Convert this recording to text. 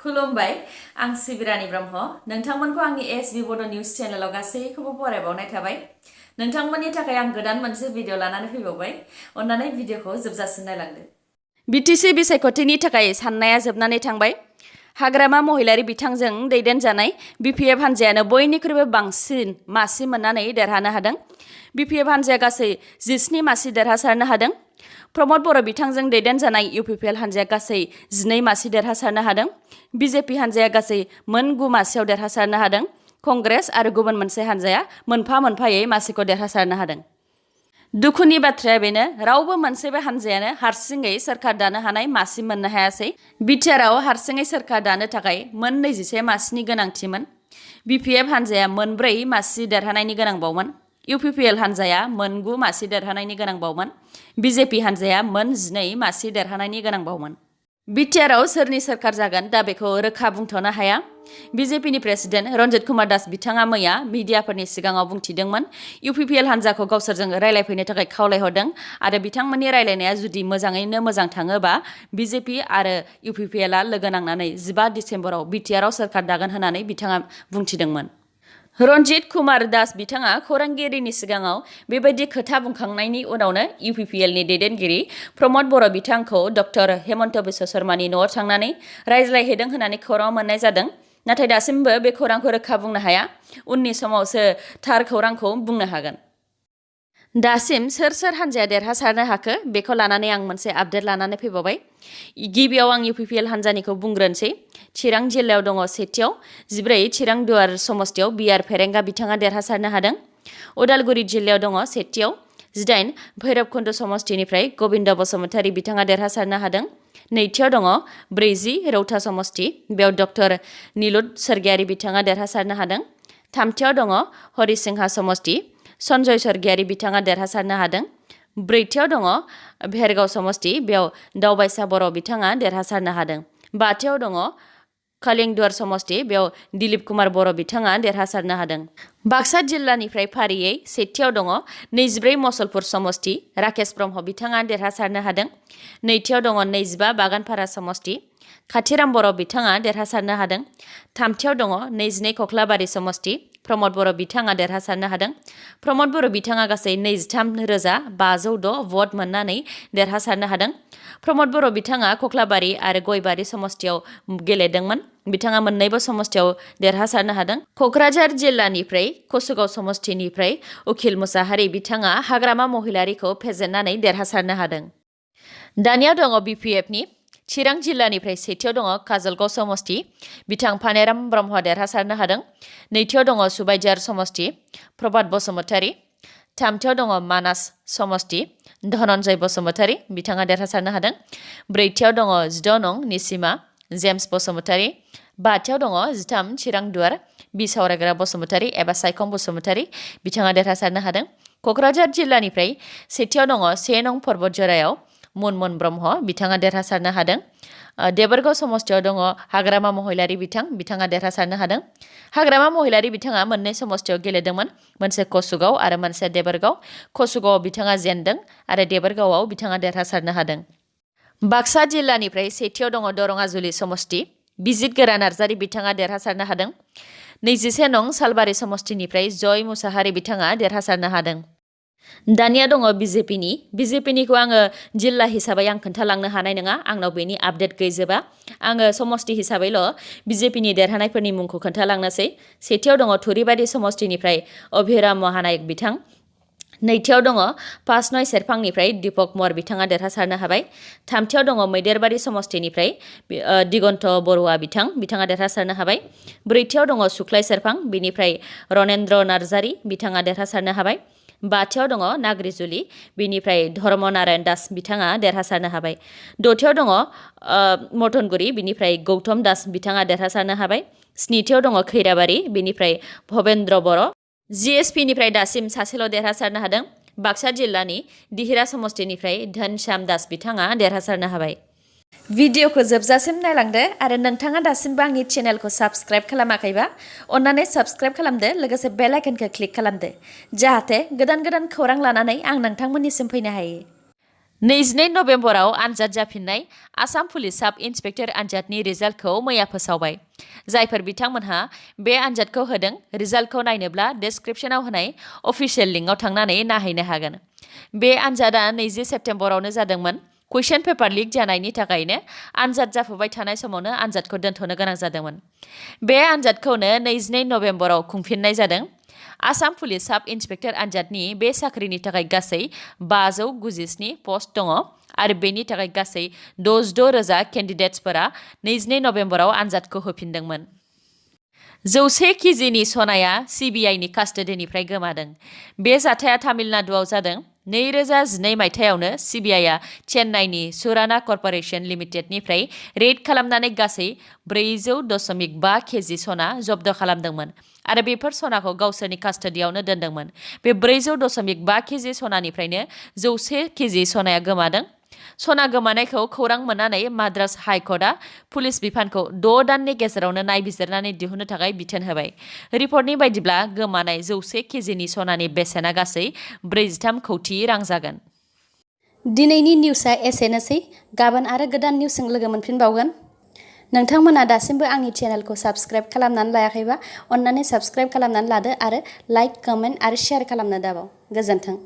खुलुमबाय आं सिबिरानि ब्रह्म नोंथांमोनखौ आंनि sbbodonews चेनेलाव गासैखौबो बरायबावनाय थाबाय नोंथांमोननि थाखाय आं गोदान मोनसे भिडिअ लानानै फैबावबाय अन्नानै भिडिअखौ जोबजासिम नायलांदो बिटिसि बिसायख'थिनि थाखाय साननाया जोबनानै थांबाय हाग्रामा महिलारि बिथांजों दैदेनजानाय BPF हान्जायानो बयनिख्रुइबो बांसिन मासि मोननानै देरहानो हादों BPF हान्जाया गासै 17 मासि देरहासारनो हादों प्रमद बर' बिथांजों दैदेनजानाय UPPL हान्जाया गासै 12 मासि देरहासारनो हादों BJP हान्जाया गासै मोन 9 मासियाव देरहासारनो हादों कंग्रेस आरो गुबुन मोनसे हान्जाया मोनफा मोनफायै मासिखौ देरहासारनो हादों दुखुनि बाथ्राया बेनो रावबो मोनसेबो हान्जायानो हारसिङै सोरखार दानो हानाय मासि मोननो हायासै BTR आव हारसिङै सोरखार दानो थाखाय मोन 21 मासिनि गोनांथिमोन BPF हान्जाया मोन 4 मासि देरहानायनि गोनांबावमोन UPPL हान्जाया मोन 9 मासि देरहानायनि गोनांबावमोन BJP हान्जाया मोन 12 मासि देरहानायनि गोनांबावमोन BTR आव सोरनि सोरखार जागोन दा बेखौ रोखा बुंथ'नो हाया BJP नि प्रेसिडेन्ट रन्जित कुमार दास बिथाङा मैया मिडियाफोरनि सिगाङाव बुंथिदोंमोन UPPL हान्जाखौ गावसोरजों रायलायफैनो थाखाय खावलायहरदों आरो बिथांमोननि रायलायनाया जुदि मोजाङैनो मोजां थाङोबा BJP आरो UPPL आ लोगो नांनानै 15 डिसेम्बराव BTR आव सोरखार दागोन होननानै बिथाङा बुंथिदोंमोन रन्जित कुमार दास बिथाङा खौरांगिरिनि सिगाङाव बेबायदि खोथा बुंखांनायनि उनावनो UPPL नि दैदेनगिरि प्रमद बर' बिथांखौ डक्टर हेमन्त बिश्व शर्मानि न'आव थांनानै रायज्लायहैदों होननानै खौरां मोननाय जादों नाथाय दासिमबो बे खौरांखौ रोखा बुंनो हाया उननि समावसो थार खौरांखौ बुंनो हागोन दासिम सोर सोर हान्जाया देरहासारनो हाखो बेखौ लानानै आं मोनसे आपडेट लानानै फैबावबाय गिबियाव आं UPPL हान्जानिखौ बुंग्रोनोसै चिरां जिल्लायाव दङ सेथियाव 14 चिरां दुवार समस्तियाव BR फेरेंगा बिथाङा देरहासारनो हादों उदालगुरि जिल्लायाव दङ सेथियाव 18 भैरबकुन्द समस्तिनिफ्राय गबिन्द बसुमतारी बिथाङा देरहासारनो हादों नैथियाव दङ 40 रौता समस्ति बेयाव डक्टर निलुत सरगियारि बिथाङा देरहासारनो हादों थामथियाव दङ हरिसिंहा समस्ति सन्जय सरगियारि बिथाङा देरहासारनो हादों ब्रैथियाव दङ भेरगाव समस्ति बेयाव दावबायसा बर' बिथाङा देरहासारनो हादों बाथियाव दङ कलिंगदुवार समस्ति बेयाव दिलीप कुमार बर' बिथाङा देरहासारनो हादों बाक्सा जिल्लानिफ्राय फारियै सेथियाव दङ 24 मसलपुर समस्ति राकेश ब्रह्म बिथाङा देरहासारनो हादों नैथियाव दङ 25 बागानपारा समस्ति खाथिराम बर' बिथाङा देरहासारनो हादों थामथियाव दङ 22 कख्लाबारि समस्ति प्रमद बर' बिथाङा देरहासारनो हादों प्रमद बर' बिथाङा गासै 23,506 भट मोननानै देरहासारनो हादों प्रमद बर' बिथाङा कख्लाबारि आरो गयबारि समस्तियाव गेलेदोंमोन बिथाङा मोन्नैबो समस्तियाव देरहासारनो हादों क'क्राझार जिल्लानिफ्राय कसुगाव समस्तिनिफ्राय उखिल मुसाहारि बिथाङा हाग्रामा महिलारिखौ फेजेननानै देरहासारनो हादों दानिया दङ BPF नि चिरां जिल्लानिफ्राय सेथियाव दङ काजलगाव समस्ति बिथां फानेराम ब्रह्म देरहासारनो हादों नैथियाव दङ सुबाइजार समस्ति प्रभात बसुमतारी थामथियाव दङ मानास समस्ति धनन्जय बसुमतारी बिथाङा देरहासारनो हादों ब्रैथियाव दङ 16 नं निसिमा जेम्स बसुमतारी बाथियाव दङ 13 चिरां दुवार बिसावरायग्रा बसुमतारी एबा सायखं बसुमतारी बिथाङा देरहासारनो हादों क'क्राझार जिल्लानिफ्राय सेथियाव दङ 1 नं पर्बतजरायाव मुनमुन ब्रह्म बिथाङा देरहासारनो हादों देबरगाव समस्तियाव दङ हाग्रामा महिलारि बिथाङा देरहासारनो हादों हाग्रामा महिलारि बिथाङा मोननै समस्तियाव गेलेदोंमोन मोनसे कसुगाव आरो मोनसे देबरगाव कसुगावआव बिथाङा जेनदों आरो देबरगावआव बिथाङा देरहासारनो हादों बाक्सा जिल्लानिफ्राय सेथियाव दङ दरङाजुलि समस्ति बिजित गोरा नार्जारि बिथाङा देरहासारनो हादों 21 नं सालबारि समस्तिनिफ्राय जय मुसाहारि बिथाङा देरहासारनो हादों दानिया दङ BJP निखौ आङो जिल्ला हिसाबै आं खोन्थालांनो हानाय नङा आंनाव बेनि आपडेट गैजोबा आङो समस्ति हिसाबैल' BJP नि देरहानायफोरनि मुंखौ खोन्थालांनोसै सेथियाव दङ थुरिबारि समस्तिनिफ्राय अभिराम महानायक बिथां नैथियाव दङ पासनय सेरफांनिफ्राय दीपक मर बिथाङा देरहासारनो हाबाय थामथियाव दङ मैदेरबारि समस्तिनिफ्राय दिगन्त बरुवा बिथाङा देरहासारनो हाबाय ब्रैथियाव दङ सुख्लाय सेरफां बिनिफ्राय रनेन्द्र नार्जारि बिथाङा देरहासारनो हाबाय बाथियाव दङ नाग्रिजुलि बिनिफ्राय धर्म नारायण दास बिथाङा देरहासारनो हाबाय दथियाव दङ मटनगुरि बिनिफ्राय गौतम दास बिथाङा देरहासारनो हाबाय स्निथियाव दङ खैराबारि बिनिफ्राय भबेन्द्र बर' GSP निफ्राय दासिम सासेल' देरहासारनो हादों बाक्सा जिल्लानि दिहिरा समस्तिनिफ्राय धनश्याम दास बिथाङा देरहासारनो हाबाय भिडिअखौ जोबजासिम नायलांदो आरो नोंथाङा दासिमबो आंनि चेनेलखौ साबस्क्राइब खालामाखैबा अन्नानै साबस्क्राइब खालामदो लोगोसे बेल आइकनखौ क्लिक खालामदो जाहाथे गोदान गोदान खौरां लानानै आं नोंथांमोननिसिम फैनो हायो 22 नबेम्बराव आनजाद जाफिननाय आसाम पुलिस साब इन्सपेक्टर आनजादनि रिजाल्टखौ मैया फोसावबाय। जायफोर बिथांमोनहा बे आनजादखौ होदों, रिजाल्टखौ नायनोब्ला डेस्क्रिप्शनाव होनाय अफिसियेल लिंकआव थांनानै नायहैनो हागोन। बे आनजादा 20 सेप्तेम्बरावनो जादोंमोन। कुइसन पेपार लिक जानायनि थाखायनो आनजाद जाफुबाय थानाय समावनो आनजादखौ दोनथ'नो गोनां जादोंमोन। बे आनजादखौनो 22 नबेम्बराव खुंफिननाय जादों। आसाम पुलिस साब इन्सपेक्टर आनजादनि बे साख्रिनि थाखाय गासै 597 पस्ट दङ आरो बेनि थाखाय गासै 66,000 केन्डिडेट्सफोरा 22 नबेम्बराव आनजादखौ होफिनदोंमोन। 100 केजिनि सनाया सिबिआइनि कास्टडिनिफ्राय गोमादों। बे जाथाया तामिलनाडुआव जादों। 2012 मायथाइयावनो सिबिआइआ चेन्नाइनि सुराना कर्परेसन लिमिटेडनिफ्राय रेड खालामनानै गासै 400.5 केजि सना जब्द खालामदोंमोन आरो बेफोर सनाखौ गावसोरनि कास्टडियावनो दोनदोंमोन। बे 400.5 केजि सनानिफ्रायनो 100 केजि सनाया गोमादों। सना गोमानायखौ खौरां मोननानै माद्रास हाइकर्टआ पुलिस बिफानखौ 6 दाननि गेजेरावनो नायबिजिरनानै दिहुननो थाखाय बिथोन होबाय। रिपर्टनि बायदिब्ला गोमानाय 100 केजिनि सनानि बेसेना गासै 43 कौटि रां जागोन। दिनैनि निउसआ एसेनोसै। गाबोन आरो गोदान निउसजों लोगो मोनफिनबावगोन। नोंथांमोना दासिमबो आंनि चेनेलखौ साबस्क्राइब खालामनानै लायाखैबा अन्नानै साबस्क्राइब खालामनानै लादो आरो लाइक, कमेन्ट आरो शेयार खालामनो दाबाव। गोजोन्थों।